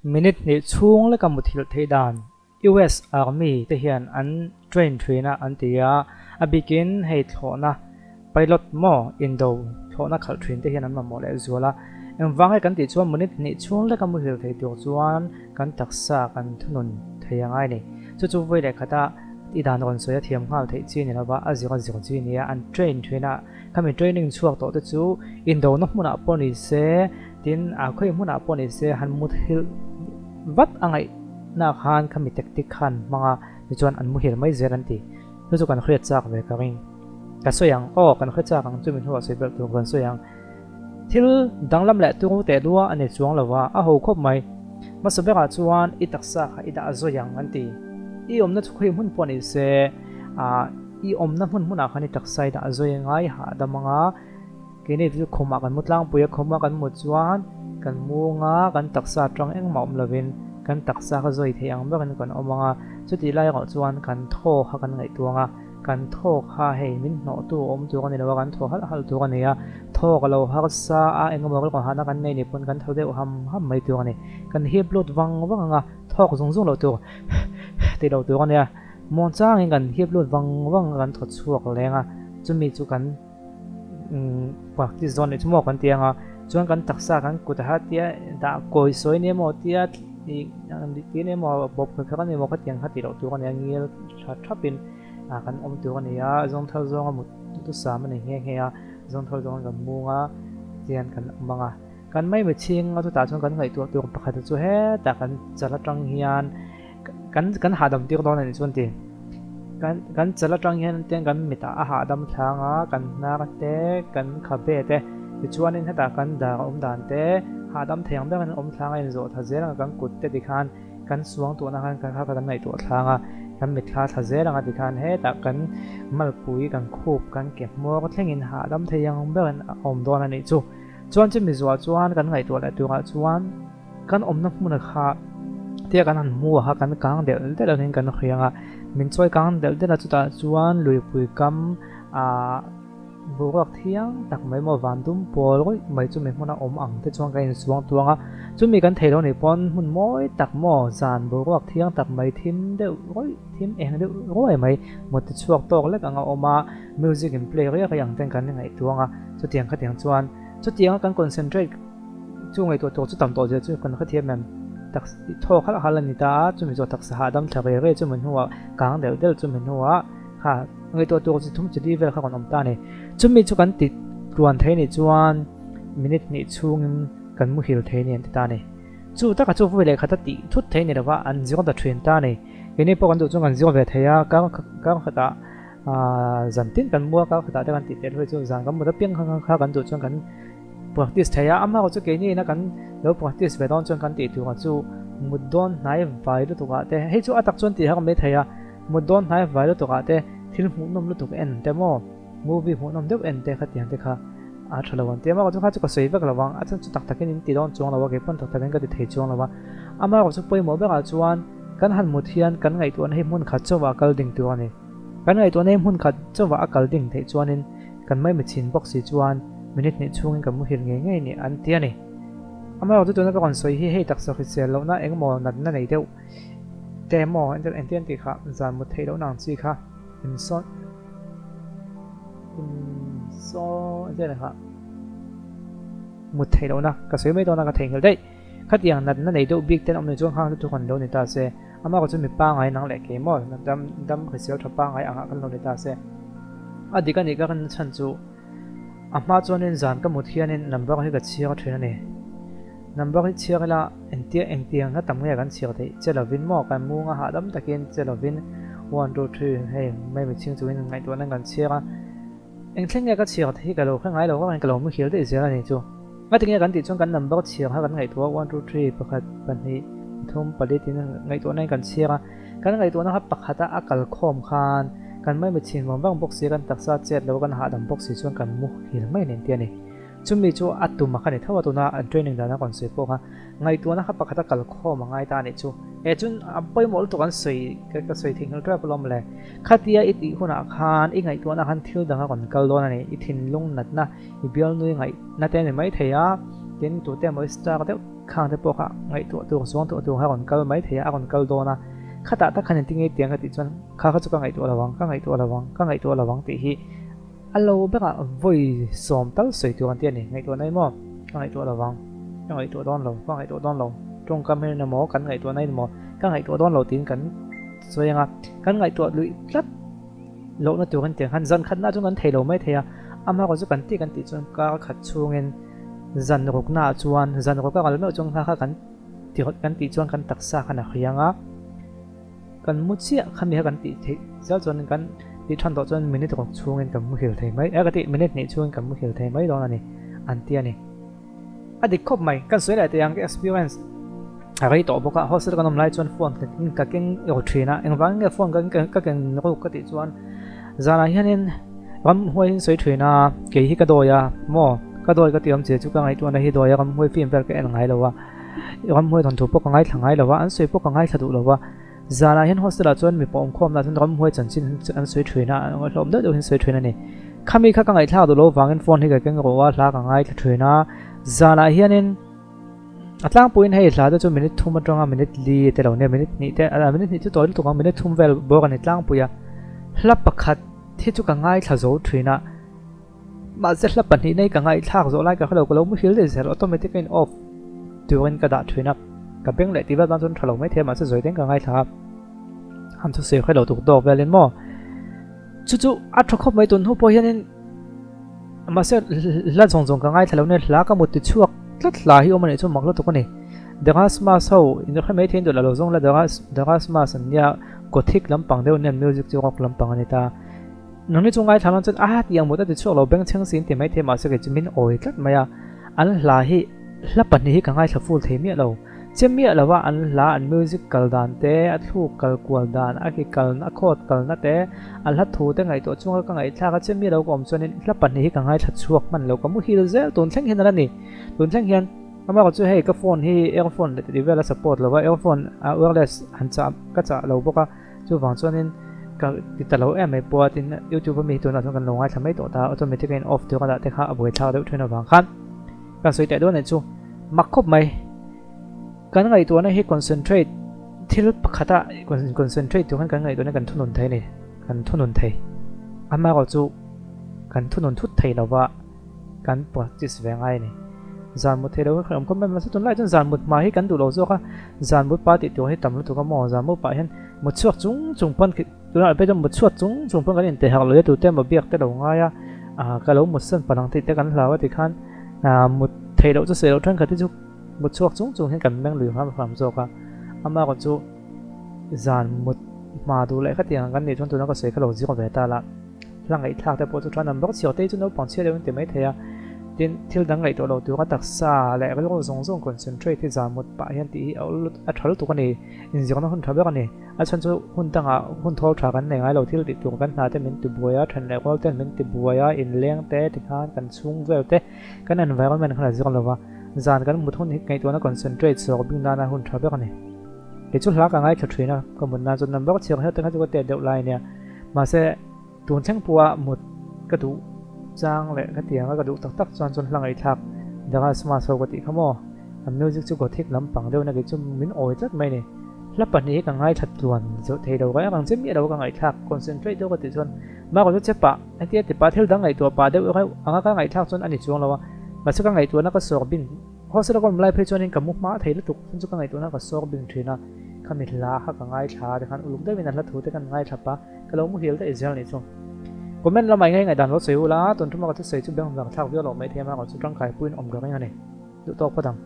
Minute hnih chhung leka muthilh theih dan US Army te hian an train thin a an ti a, a bikin hei thlawhna pilot maw indo thlawhna khalh thin te hian an mamawh leh zual a. Engvang nge kan tih chuan minute hnih chhung leka muhil thei tur chuan kan taksa kan thunun thei a ngai ni. Chu chu vawi leh khata i dan rawn sawi a thiam nghal theih chi ni lova a zir a zir chi nia an train thin a, khami training chhuak tawh te chu indona hmunah pawh ni se tin a khawi hmunah pawh ni se han muthilh vat a ngaih na khan khami tactic khan hmang a tichuan an muhil mai zel an ti. Chu chu kan hriat chak ve ka ring. Ka sawi ang aw kan hre chak ang chumi hnuah sawi belh tur kan sawi ang. Thil danglam leh turu teh lua a ni chuang lo va, a ho khawp mai. Hmasa berah chuan i taksa kha i dah zawi ang an ti. I awmna chu khawi hmun pawh ni se, ah i awmna hmun hmunah khan i taksa i dah zawi ngai hahdam ang a. Keini chu khumah kan mu tlangpui a, khuma kan mut chuan kan mung a, kan taksa atang engmah awm lovin kan taksa kha zawi thei ang berin kan awm ang a. Chutih lai erawh chuan kan thaw kha kan ngaihtuang a. Kan thaw kha hei min hnawh tu awm tur a ni lo a, kan thaw halh halh tur a ni a, thawk a lo harsa a, eng emaw rilru hahna kan nei ni pawn kan thaw deuh ham ham mai tur a ni. Kan hip lut vang vang ang a, thawk zung zung loh tur tih loh tur a nia. Muangchangin kan hip lut vang vang a, kan thaw chhuak leng a, chumi chu kan practice dawn leh chu maw kan ti ang a, chuan kan taksa kan kut a tia dah kawi sawi ni emaw tia ti ni emaw bawp kher kher a ni maw khatiang kha tih loh tur a nia ngil tha thapin kan awm tur a ni a, zawng thar zawnga mut thusam a ni nghe nghe a, zawng thar zawngin kan mung a tihian kan awm ang a, kan mai chhing a chutah chuan kan ngaihtuah tur pakhat chu hetah kan chal atang hian kan kan hahdam tir dawn a nih chuan ti kan kan chal atang hian tiang kan mitah a hahdam thlang a kan hnar te kan khabe te tichuanin hetah kan dar awm dan te hahdam thei ang berin awm thlang a inzawh tha zel ang a kan kut te tikhan kan suang tuhna khan kan kha kan ngaihtuah thlang a kan mitthla thla zel ang a tikhan hetah kan malpui kan khup kan ke hmawr thlengin hahdam thei ang berin a awm dawn a nih chu chuan chumi zuah chuan kan ngaihtuah leh turah chuan Kan awmna hmuna kha tia kan han hmu a kha kan kang delh delh angin kan hriang a, min chawi kang delh delh a chutah chuan luipui kam ah boruak thiang tak mai maw van dum pawl rawih mai chumi hmuna awm ang te chuan kan insuang tuang a, chumi kan theih loh nih pawn hmun mawi tak maw zan boruak thiang tak mai thim deuh rawih thim eng deuh ruai mai mut ti chhuak tawk lek anga awm a, music in play riak riak ang ten kan ngaihtuang a, chutiang khatiang chuan chutianga kan concentrate. Chu ngaihtuah tur chu tam tawh zia chu kan hrethiam em? Taksa thaw khalh khalh a ni ta a, chumi zawh taksa hahdam thla ve ve chumi hnuah kang delh delh chumi hnuah kha ngaihtuah tur chi thum chi li vel kha kan awm ta a ni. Chumi chu kan ti tluan thei nih chuan minute hnih chhungin kan muhil thei a ni an ti ta a ni. Chu taka chu vawi leh khat a tih thut thei ni lova an zir ta thin ta a ni. Keini pawh kan duh chuan kan zir ve thei a, kar kar khatah zan tin kan mua kar khatah te kan tih tel hi chu zan kan mut apiang kha kha kan duh chuan kan Practice thei a, amah erawh chu keini ina kan lo practice ve dawn chuan kan tih turah chu mut dawn hnai vai lutuk ah te, hei chu a tak chuan tih har mai thei a, mut dawn hnai vai lutuk ah te thil hmuhnawm lutuk en te maw, movie hmuhnawm deuh en te khatiang te kha a tha lo ang ti a, amah erawh chu kha chu ka sawi vek lo ang, a chhan chu tak takin in ti dawn chuang lo a, kei pawn tak takin ka ti thei chuang lo a, amah erawh chu pawimawh berah chuan kan han mut hian kan ngaihtuahna hi hmun khat chauhah kal ding tur a ni, kan ngaihtuahna hi hmun khat chauhah a kal ding theih chuanin kan mai mitchhin bawk si chuan minute hnih chhungin kan muhil ngei ngei ni an ti a ni. Amaherawhchu tuna ka rawn sawi hi hei taksa hrisel lohna engemaw natna nei deuh te emaw engtin an tih kha zan mut theih lohna ang chi kha insawn insawn engtin an tih kha mut theih lohna ka sawi mai dawn a ka theihnghilh daih. Khatiang natna nei deuh bik ten awm ni chuan khang chu thu kan lo ni ta se. Amaherawhchu mi pangai nang leh kei maw dam dam hrisel tha pangai angah kan lo ni ta se. A dik a nih ka rin chhan chu A hma chuanin zan ka mut hianin number hi ka chhiar thin a ni. Number hi chhiar ila engtia engtiang hla tam nge kan chhiar theih che lovin maw kan munga hahdam takin che lovin one two three hei mai mitchhing chungin ngaihtuahna kan chhiar a. Eng thleng nge ka chhiar theih hi ka lo hre ngai lo vangin ka lo muhil daih zel a ni chu. Ngatinge kan tih chuan kan number chhiar kha kan ngaihtuah a one two three pakhat pahnih pathum pali tiin ngaihtuahna in kan chhiar a. Kan ngaihtuahna kha pakhata a kal khawm khan kan mai chhin vang vang bawk si, kan taksa chet lo kan hahdam bawk si chuan kan muhil mai nen ti a ni. Chumi chu a tum a kha ni tho a tuna an training dana rawn sawi pawh kha ngaihtuahna kha pakhata kal khawm a ngai ta a nih chu. E chun a pawimawh lutuk an sawi ka sawi theihnghilh tep alawm le. Khatia i tih hunah khan i ngaihtuahna khan thil dang a rawn kal dawn a ni. I thinlung natna, i bialnui ngaihna te a ni maithei a, tin tute emaw i star deuh. Khang te pawh kha ngaihtuah tur, zuang tuah tur kha a rawn kal mai thei a, a rawn kal dawn a. Khatah tak khan engtin nge tiang ka tih chuan kha kha chu ka ngaihtuah lo ang, ka ngaihtuah lo ang, ka ngaihtuah lo ang tih hi a lo berah vawi sawm tal sawi tur an ti a ni. Ngaihtuah nai maw? Ka ngaihtuah lo ang, ka ngaihtuah dawn lo, ka ngaihtuah dawn lo. Tawngkam hian emaw kan ngaihtuah nai emaw ka ngaihtuah dawn lo tiin kan sawi ang a, kan ngaihtuah luih tlat lohna tur an ti ang khan zan khatna chu kan thei lo mai thei a, amah erawh chu kan tih kan tih chuan kar khat chhungin zan ruknaah chuan zan ruk a kal meuh chuan kha kha kan ti kan tih chuan kan taksa khan a hriang a, kan mu chiah khami kha kan tih theih zel chuan kan tih than tawh chuan minute ruk chhungin kan muhil thei mai e ka tih minute hnih chhungin kan muhil thei mai dawn a ni an ti a ni. A dik khawp mai, kan sawi leh teh ang ka experience a rei tawh bawk a, hostel kan awm lai chuan phone ka ka keng ru thin a, engvangin nge phone ka ka keng ruk ka tih chuan zanah hianin ramhuai in sawi thin a, kei hi ka dawi a maw ka dawi ka tih awm che chu ka ngaihtuahna hi dawi a ramhuai film vel ka en ngai lo a, ramhuai thawnthu pawh ka ngaithla ngai lo a, an sawi pawh ka ngaithla duh lo a, Zanah hian hostel ah chuan mipa awmkhawmna chuan ramhuai chanchin an sawi thin a, hlawm deuh deuh hian sawi thin a ni. Khami kha ka ngaihthlak duh lo vangin phone hi ka keng rawh a, hla ka ngaithla thin a. Zanah hianin a tlangpuiin hei hla te chu minute thum atanga minute li te lo nia, minute hnih te, minute hnih chu tawi lutuk ang, minute thum vel bawk a ni tlangpui a. Hla pakhat hi chu ka ngaithla zo thin a, mahse hla pahnih nei ka ngaihthlak zawh lai ka hrelo, ka lo muhil daih zel, automatic a in off turin ka dah thin a, ka beng leh tih vel tan chuan tha lo maithei a, mahse zawi deng ka ngaithla a, an thusawi hrelo tuk dawk velin maw. Chu chu a tha khawp mai tun hnu pawh hianin mahse hla zawng zawng ka ngaithla lo nia hla ka mut ti chhuak tlat hla hi awm a nih chu mak lutuk a ni. The Rasmus ho in hre mai thei in duh lo zawng la The Rasmus an nia Gothic lampang deuh nen music chu rock lampang a ni ta. Nangni chu ngaithla lan chuan a ti ang mut a ti chhuak lo bengchheng siin ti mai thei mahse kei chu min awi tlat mai a an hla hi hla pahnih hi ka ngaithla full thei miah lo. Che miah lova an hla an music kal dan te, a thluk kal kual dan, a ki kal a chord kalna te, a hla thu te ngaihtuah chunga ka ngaihthlak a che miah lo ka awm chuanin hla pahnih hi ka ngaithla chhuak hman lo ka muhil zel tun thleng hian a la ni. Tun thleng hian amaherawh chu hei ka phone hi earphone leh tih vel a support lova earphone a wireless han chah ka chah lo bawk a chuvang chuanin ka ti ta lo em mai pawh a tin youtube ami hi tunah chuan kan lo ngaithla mai tawh ta automatic a in off tur a dah te kha a buaithlak deuh thin avang khan Kan sawi teh dawn anih chu mak khawp mai. Kan ngaihtuahna hi concentrate thil pakhata concentrate tur khan kan ngaihtuahna kan thunun thei a ni. Kan thunun thei. Amaherawh chu kan thunun thut thei lova kan practice ve ngai a ni. Zan mut thei lo hi kan awm khawp mai mahse tunlai chuan zan mut hma hi kan duh lo zawk a. Zan mut pa tih tur hi tam lutuk a maw? Zan mut pah hian mut chhuak chung chung pawn Tunah phei chuan mutchhuat chung chung pawn kan inteh harh lo a tute emaw biak te lo ngai a, ah ka lo mutsan palh ang tih te kan hlau a tikhan ah mut theih loh chu sawi loh thenkhat hi chu mutchhuak chung chung hian kan meng lui hram hram zawk a, ama erawh chu zan mut hma duh leh khatiang ang kan nih chuan tuna ka sawi kha lo zir ve ta la. Hla ngaihthlak te pawh chu chuan an bawk chhiar te hi chu naupang chhiar deuh in ti mai thei a, tin thil dang ngaihtuah lo tura taksa leh rilru zawng zawng concentrate hi zan mut pah hian tih hi a awl a tha lutuk a ni, inzirna hun tha ber a ni. A chhan chu hun dangah hun thawl tha kan nei ngai lo, thil tih tur kan hna te min ti buai a, then leh rual ten min ti buai a, inleng te tikhan kan chhung vel te kan environment khan a zir lo va, zan kan mut hun hi ngaihtuahna concentrate zawk bik nana hun tha ber a ni. Kei chu hla ka ngaithla thin a, ka mut nan chuan number chhiar hian te kha chu ka tet deuh lai a nia. Mahse, tun thleng pawha mut ka duh chang leh ka tiang a ka duh tak tak chuan chuan hla ngaihthlak The Rasmus ho ka tih kha maw? An music chu Gothic lampang deuh na kei chu min awi tlat mai a ni. Hla pahnih hi ka ngaithla tluan zawh thei lo, ka en ang che miah lo ka ngaihthlak concentrate deuh ka tih chuan Marco chu che pah hetia ti pah thil dang ngaihtuah pah deuh reuh anga ka ngaihthlak chuan a ni chuang lo a, mahse ka ngaihtuahna ka sawr bin Hostel a ka awm lai phei chuanin ka mu hma thei lutuk chun chu ka ngaihtuahna ka sawr bing thin a, khami hla kha ka ngaithla a tikhan uluk deuhin a hla thu te kan ngaithla pa, ka lo muhil daih zel anih chu. Comment lamah eng nge ngaihdan lo sawi ula, tun thuma ka thusawi chu beng vang thlak viau loh maithei a, mahrawh chu tangkai puiin awm ka ring a ni. Duh tawk phawt ang.